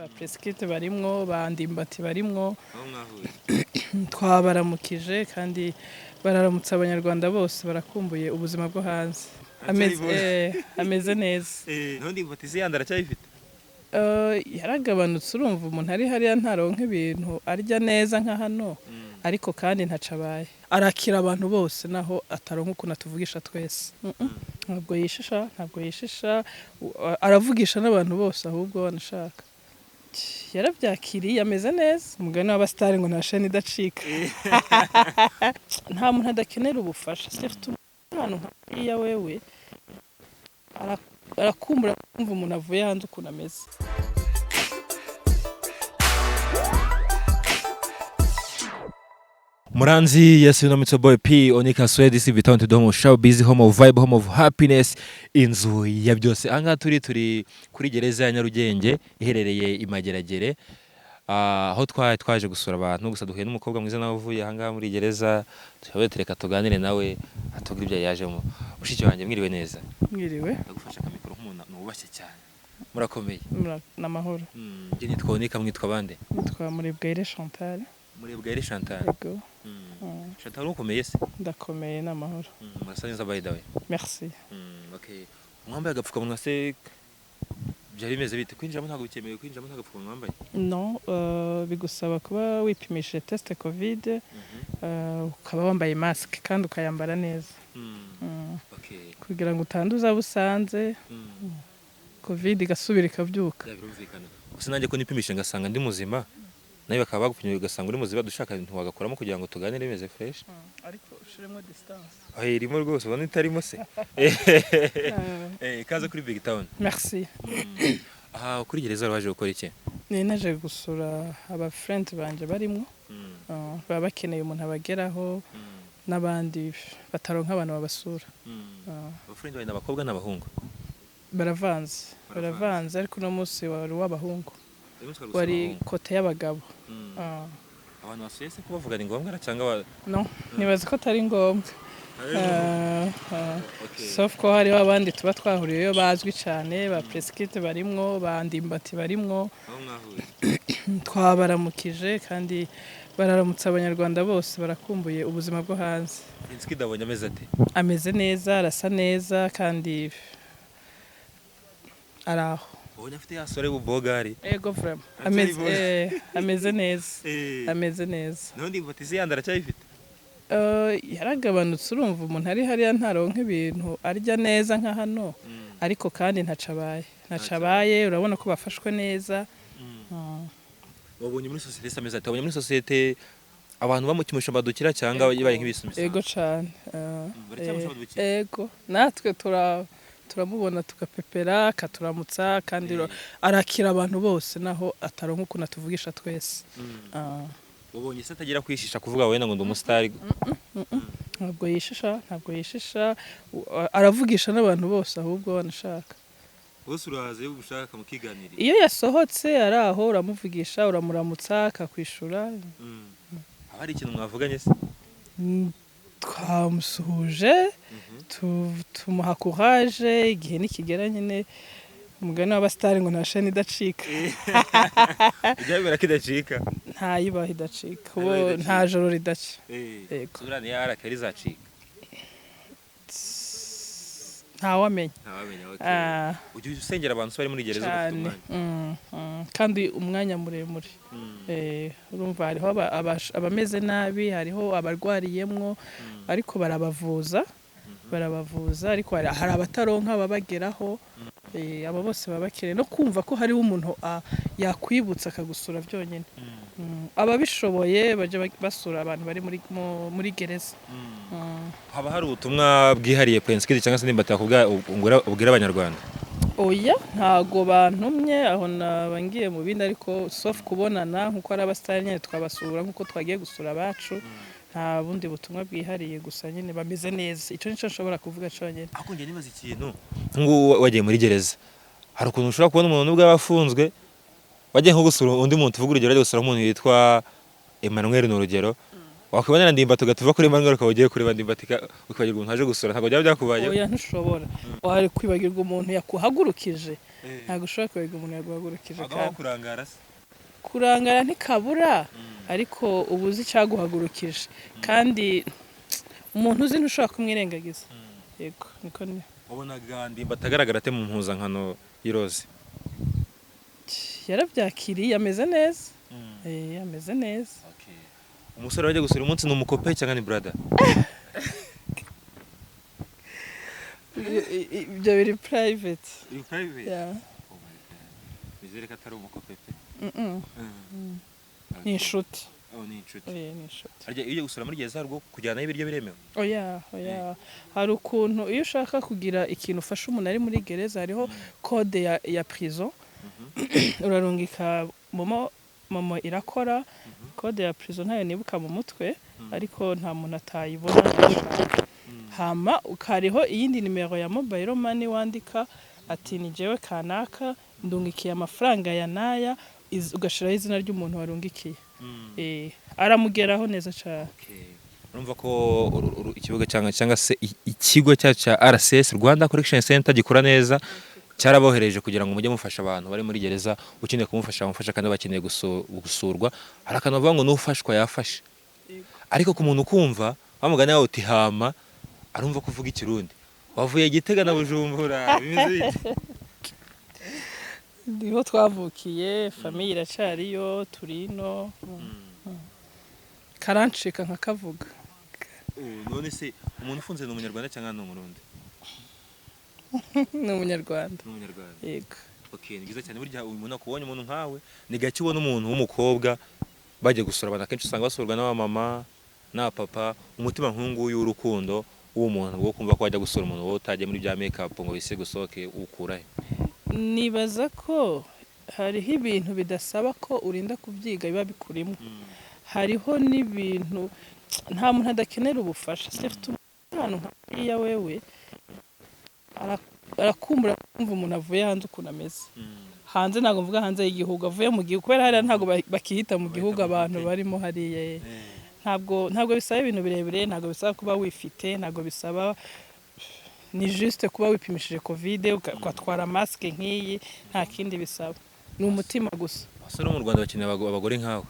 Ba Presikite barimwo, ba Ndimbati barimwo. Aho mwahuye? Twabaramukije kandi bararamutsa Abanyarwanda bose, barakumbuye ubuzima bwo hanze. Ameze neza. Naho Ndimbati se yandi aracyayifite? Yaragabanutse. Urumva umuntu ari hariya ntaronka ibintu arya neza nka hano, ariko kandi ntaco abaye, arakira abantu bose naho ataronka ukuntu atuvugisha twese. Ntabwo yishisha, ntabwo yishisha, aravugisha n'abantu bose ahubwo banashaka. Yarabyakiriye, ameze neza. Umugani w'abasitari ngo nta sheni idacika, nta muntu adakenera ubufasha, surtout ahantu nk'hariya. Wewe arakumbura kumva umuntu avuye hanze ukuntu ameze. Muranzi, yes, you know me, it's your boy P Onika Swed, this is Vital to home of show busy, home of vibe, home of happiness, inzu ya byose. Aha ngaha turi kuri gereza ya Nyarugenge iherereye i Mageragere. Aho twari twaje gusura abantu, gusa duhuye n'umukobwa mwiza nawe uvuye aha ngaha muri gereza, tukabe reka tuganire nawe atubwire ibyo yajemo. Mushiki wanjye, mwiriwe neza? Mwiriwe. Ndagufasha akamikoro nk'umuntu wubashye cyane. Murakomeye? N'amahoro. Njye nitwa Onika, mwitwa bande? Nitwa Murebwayire Chantal. Murebwayire Chantal. Yego. Chantal, ukomeye se? Ndakomeye, n'amahoro. Murasa neza, by the way. Merci. Okay. Mwambaye agapfukamunwa se, byari bimeze bite? Kwinjiramo ntabwo bikemewe, kwinjiramo nta gapfukamunwa wambaye? No, bigusaba kuba wipimishije test covid, ukaba wambaye masque kandi ukayambara neza. Kugira ngo utanduza abo usanze, covid igasubira ikabyuka. Ya, birumvikana. Gusa nanjye ko nipimisha ngasanga ndi muzima, nawe bakaba bagupimye ugasanga uri muzima, dushaka ntiwagakuramo kugira ngo tuganire bimeze fresh. Ariko ushiremo distance. Aho irimo rwose, ubona itarimo se. Ikaze kuri Big Town. Merci. Aha kuri gereza waje gukora iki? Ni naje gusura aba friends banje barimwo. Baba bakeneye umuntu abageraho, n'abandi bataronka abantu babasura. Abafriend bawe ni abakobwa n'abahungu? Baravanze, baravanze, ariko uno munsi wari uw'abahungu, wari côté y'abagabo. Abantu basuye se kubavuga ni ngombwa cyangwa No, nibaza ko atari ngombwa. Sauf ko hariho abandi tuba twahuriyeyo bazwi cyane, ba Presikite barimwo, ba Ndimbati barimwo. Aho mwahuye? Twabaramukije kandi bararamutsa Abanyarwanda bose, barakumbuye ubuzima bwo hanze. Prince Kid abonye ameze ate? Ameze neza, arasa neza kandi ari aho. Ubonye afite ya sore bubogari? Ego, vraiment. Aracyari Ameze boga. Ameze neza, ameze neza. Naho Ndimbati se yandi aracyayifite? Yaragabanutse. Urumva umuntu ari hariya ntaronka ibintu arya neza nka hano, ariko kandi ntaco abaye, ntaco abaye. Urabona ko bafashwe neza. Wabonye muri sosiyete se ameze ate? Wabonye muri sosiyete abantu bamukimusha badukira cyangwa babaye nk'ibisumizi? Ego cane. Baracyamusha? Ego, natwe turamubona tugapepera, akaturamutsa kandi arakira abantu bose naho ataronka ukuntu atuvugisha twese. Wabonye se atagira kwishisha kuvuga wenda ngo ndi umusitari? Ntabwo yishisha, ntabwo yishisha, aravugisha n'abantu bose ahubwo banashaka. Bose uraza iyo ushaka mukiganirira? Iyo yasohotse ari aho, uramuvugisha, uramuramutsa, akakwishura. Haba hari ikintu mwavuganye se? Twamusuhuje, tumuha courage. Igihe nikigera nyine, umugani w'abasitari ngo nta sheni idacika. Ujya bibera ko idacika? Ntayibaho idacika. Ntayibaho Ubu idacika. nta joro ridaca. Yego. Sura ni ya arakari izacika? Ntawamenya. Ntawamenya, okay. Ah. Ujya usengera abantu se bari muri gereza ugafite Cyane. umwanya? Kandi umwanya muremure. Urumva hariho abameze nabi, hariho abarwariyemwo, ariko barabavuza, barabavuza, ariko hari abataronka ababageraho. Abo bose baba bakeneye no kumva ko hariho umuntu yakwibutsa akagusura byonyine. Ababishoboye bajya basura abantu bari muri gereza. Haba hari ubutumwa bwihariye Prince Kid cyangwa se Ndimbati yakubwira ubwira Abanyarwanda? Oya, ntago bantumye aho, naba ngiye mu bindi, ariko sauf kubonana nkuko ari abasitari nyine twabasura nkuko twagiye gusura abacu. Nta bundi butumwa bwihariye, gusa nyine bameze neza, icyo nicyo nshobora kuvuga cyonyine. Ariko njye nibaza ikintu, nk'ubu wagiye muri gereza, hari ukuntu ushobora kubona umuntu nubwo yaba afunzwe, wagiye nko gusura undi muntu, tuvuga urugero, wagiye gusura umuntu witwa Emmanuel, ni urugero, wakwibonera Ndimbati ugahita uva kuri Emmanuel ukaba ugiye kureba Ndimbati, ukibagirwa umuntu waje gusura. Ntabwo byaba byakubayeho? Oya, ntushobora, wari kwibagirwa umuntu yakuhagurukije. Ntabwo ushobora kwibagirwa umuntu yaguhagurukije. Agaho Kandi kurangara se? Kurangara ntikabura, ariko uba uzi icyaguhagurukije, kandi umuntu uzi ntushobora kumwirengagiza. Yego, niko ni. Wabonaga Ndimba atagaragara ate mu mpuzankano y'iroze? Yarabyakiriye, ameze neza. Ameze neza. Umusore wajya gusura umunsi ni umukope cyangwa ni brother? Ibyo biri private. Yeah. Nizere ko atari umukope pe. Mm-mm. Ni inshuti. Oh, ni inshuti. Ni inshuti. Harya iyo ugiye gusura muri gereza hari ubwo kujyanayo ibiryo biremewe? Oya, oya, hari ukuntu iyo ushaka kugira ikintu ufasha umuntu ari muri gereza, hariho code ya prison, urarungika MoMo, MoMo irakora. Code ya prison ntayo nibuka mu mutwe, ariko nta muntu atayibona ntashaka. Hama ukariho iyindi nimero ya mobile money, wandika ati: "Ni jewe kanaka, ndungikiye amafaranga ya naya," ugashiraho izina ry'umuntu warungikiye. Aramugeraho neza cyane. Urumva ko ikibuga cyangwa se ikigo cyacu cya RCS, Rwanda Correction Center, gikora neza, cyarabohereje kugira ngo mujye mufasha abantu bari muri gereza. Ukeneye kumufasha bamufasha, kandi bakeneye gusurwa. Hari akantu bavuga ngo n'ufashwa yafashe, ariko ku muntu ukumva bamugana yawe uti hama arumva ko uvuga Ikirundi, wavuye Gitega na Bujumbura, bimeze bite? Niho twavukiye, famille iracariyo, turino karancika nkakavuga. None se umuntu ufunze ni Umunyarwanda cyangwa ni Umurundi? Ni Umunyarwanda. Ni Umunyarwanda? Yego. Okay, ni byiza cyane. Burya uyu muntu akubonye, umuntu nkawe, ni gake ubona umuntu w'umukobwa bagiye gusura abantu. Akenshi usanga basurwa n'abamama n'abapapa. Umutima nk'uyu w'urukundo w'umuntu wo kumva ko wajya gusura umuntu wowe utagiye muri bya make up ngo wise gusohoke, ukura he? Nibaza ko hariho ibintu bidasaba ko urinda kubyiga, biba bikurimo. Hariho n'ibintu nta muntu adakenera ubufasha, surtout ahantu nka hariya. Wewe arakumbura kumva umuntu avuye hanze ukuntu ameze hanze. Ntabwo mvuga hanze y'igihugu, avuye mu gihugu, kubera hariya ntabwo bakihita mu gihugu. Bahita mu Abantu gute? barimo hariya, ntabwo bisaba ibintu birebire, ntabwo bisaba kuba wifite, ntabwo bisaba, ni juste kuba wipimishije Covid, ugatwara masque nk'iyi, nta kindi bisaba, ni umutima gusa. Abasore bo mu Rwanda bakeneye abagore nkawe.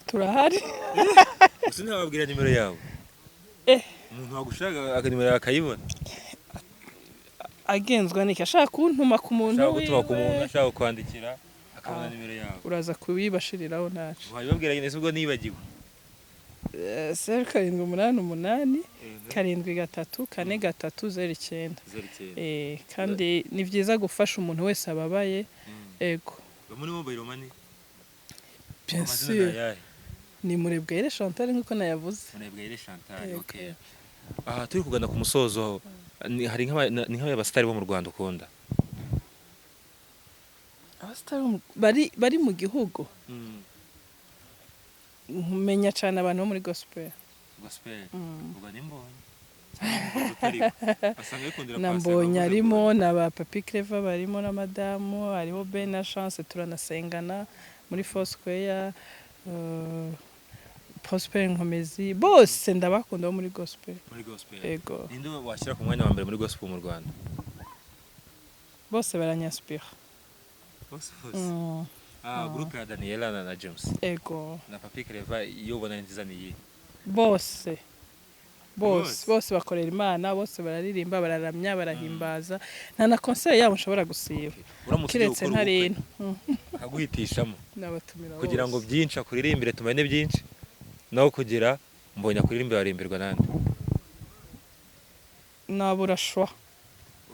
Turahari. Gusa ntiwababwira nimero yawe? Umuntu wagushaka akanimero yawe akayibona? Agenzwa n'iki? Ashaka kuntuma ku muntu Ashaka gutuma ku muntu, wiwe? ashaka kwandikira akabona nimero yawe. Uraza kubibashiriraho ntacu. Wabibabwira nyine se ubwo nibagiwe? 0788 73 43 09. 09. Kandi ni byiza gufasha umuntu wese ababaye, ego. Muri mobile money? Bien Amazina sûr. ni ayahe? Ni Murebwayire Chantal, nk'uko nayavuze. Murebwayire Chantal. Yego. Okay, aha turi kugana ku musozo. Hari ni nk'abasitari bo mu Rwanda ukunda? Abasitari bari mu gihugu, menya cyane abantu bo muri gospel. Gospel. Mm. Ubwo ni Mbonyi asanga yikundira. Na Mbonyi arimo, na ba Papi Clever barimo, na madamu hariho Ben na Chance, turanasengana muri Foursquare, Prosper Nkomezi, bose ndabakunda bo muri gospel. Muri gospel? Ego. Ninde washyira ku mwanya wa mbere muri gospel mu Rwanda? Bose baranyinspira. Bose bose? Groupe ya Daniela na James Ego. na Papi Clever, iyo ubona ari nziza ni iyihe? Bose bose. Bose? Bose bakorera Imana, bose bararirimba, bararamya, barahimbaza, nta na concert yabo nshobora gusiba. Uramutse ugiye Kiretse gukora ubukwe ntarino. akaguhitishamo Nabatumira kugira ngo bose. byinshi akuririmbire, tumene byinshi, naho kugira Mbonye akuririmbire, waririmbirwa nande? Nabura choix.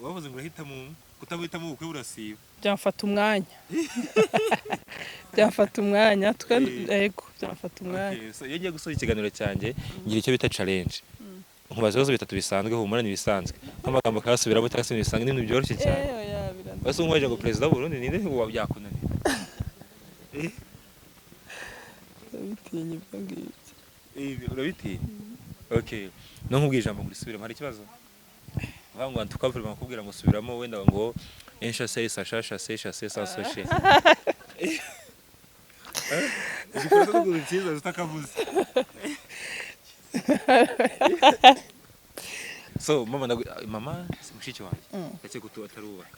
Bavuze ngo urahitamo, kutabuhitamo ubukwe burasiba. Byamfata umwanya, byamfata umwanya twe. Ego, byamfata umwanya. Okay, so iyo ngiye gusoza ikiganiro cyanjye ngira icyo bita challenge, nkubaza ibibazo bitatu bisanzwe. Humura, ni ibisanzwe, nk'amagambo akayasubiramo cyangwa se ibintu bisanzwe, n'ibintu byoroshye cyane. Oya, biranze. Basi umubajije ngo perezida w'u Burundi ninde, wa byakunaniye? Ndabitinya ibyo ngibyo. Urabitinya? Okay, no nkubwiye ijambo ngo urisubiremo, hari ikibazo? Bavuga ngo antukavure, bakubwira ngo subiramo wenda ngo un chassé sacha chassé chassé sans soché. Igikorwa cyo cyiza utakavuze. So mama, mama si mushiki wanjye, gake ko atarubaka.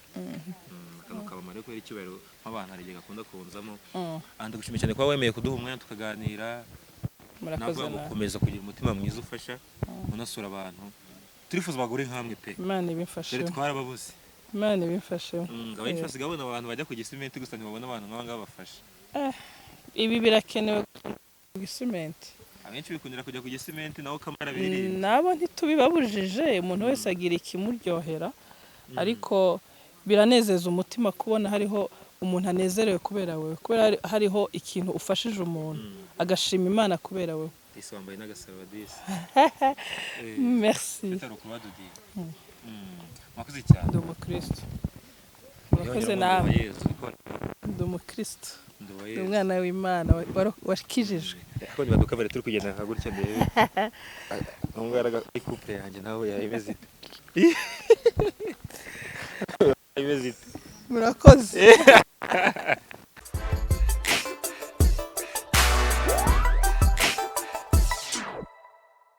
Akantu ka mama rero, kubera icyubahiro nk'abantu, hari igihe gakunda kunzamo. Ah, ndagushimiye cyane kuba wemeye kuduha umwanya tukaganira. Murakoze. Navuga ngo Nawe komeza kugira umutima mwiza, ufasha, unasura abantu. Turifuza abagore nkamwe pe. Imana Dore ibimfashemo. twarababuze. Imana ibimfashemo. Abenshi basigaye babona abantu bajya ku Gisimenti gusa, ntibabona abantu nk'aba ngaba bafasha. Ibi birakenewe ku Gisimenti. Abenshi bikundira kujya ku Gisimenti, naho kamara birinda. Nabo ntitubibabujije, umuntu wese agira ikimuryohera, ariko biranezeza umutima kubona hariho umuntu anezerewe kubera wewe, kubera hariho ikintu ufashije umuntu, agashima Imana kubera wewe. Ese wambaye n'agasaraba disi. Merci. Bitari ukubadudiye. Mwakoze cyane. Ndi umukristo, murakoze nawe. Ndi umukristo, ndi umwana w'Imana wakijijwe. Ariko niba dukamera turi kugenda nka gutya, ndebe aho ngaho ari couple yanjye, nawe yayimeze ite? Imeze ite? Murakoze.